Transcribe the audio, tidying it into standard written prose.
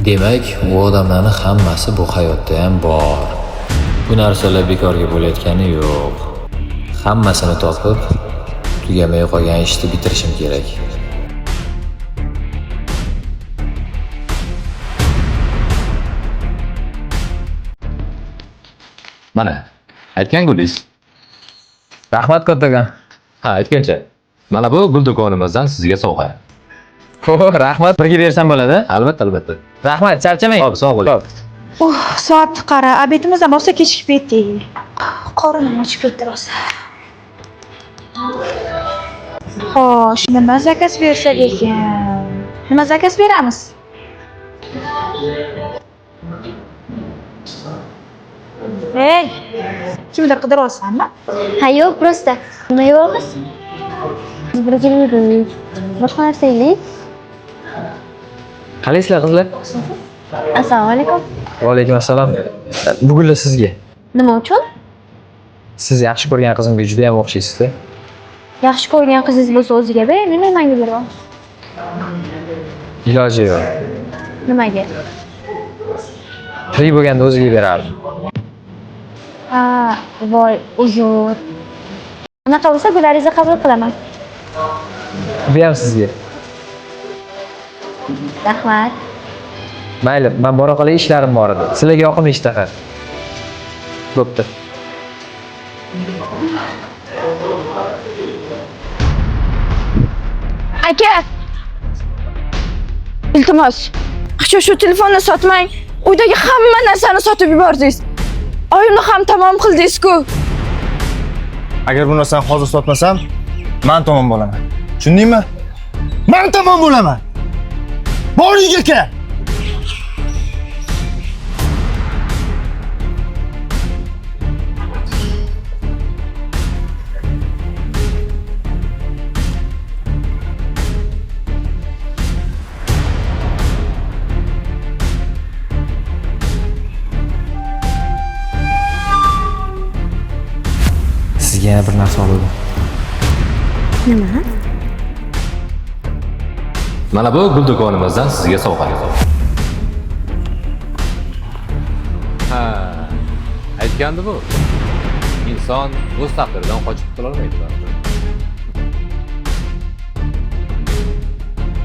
Demak, u odamlarni hammasi bu hayotda ham bor. Bu narsalar bekorga bo'layotgani yo'q. Hammasini topib, tugamay qolgan ishni bitirishim kerak. Mana, aytgan gulingiz. Rahmat kattakon. Ha, aytgancha. Mana bu gul do'konimizdan sizga sovg'a. Ho, rahmat. Birga bersam bo'ladi? Albatta, albatta. Rahmat, charchamang. Xo'p, sog' bo'ling. Uh, soatni qara, обед imizdan rosa kechikib ketdik. Qornim ochib ketdi rosa. Xo'sh, nima заказ bersak ekan? Nima заказ beramiz? Ey, kimdir qidiryapsanmi? Ha yo'q, просто nima yeyapmiz? Biz birga yurdik. Boshqa narsa yeylik. Qalaysizlar qizlar? Assalomu alaykum. Va alaykum assalom. Bugunlar sizga. Nima uchun? Siz yaxshi ko'rgan qizimga juda ham o'xshaysiz-da. Yaxshi ko'rgan qizingiz bo'lsa o'ziga bering, nima menga beryapsiz? Iloji yo'q. Nimaga? Tirik bo'lganda o'ziga berardim. Ha, voy, uzr. Unaqa bo'lsa gullaringizni qabul qilaman. Bu ham sizga. Rahmat. Mayli, men bora qolay, ishlarim bor edi. Sizlarga yoqimli ishtaha. Bo'pti. Aka! Iltimos, shu shu telefonni sotmang. Uydagi hamma narsani sotib yubordingiz. Oyimni ham tamom qildingiz-ku. Agar bu narsani hozir sotmasam, man tamom bo'laman. Tushundingmi? Man tamom bo'laman. Bor uyga kir. Sizga yana bir narsa oluvdim. Nima? Mana bu gul do'konimizdan sizga sovg'a. Ha, aytgandi bu. Inson o'z taqdiridan qochib qutula olmaydi baribir.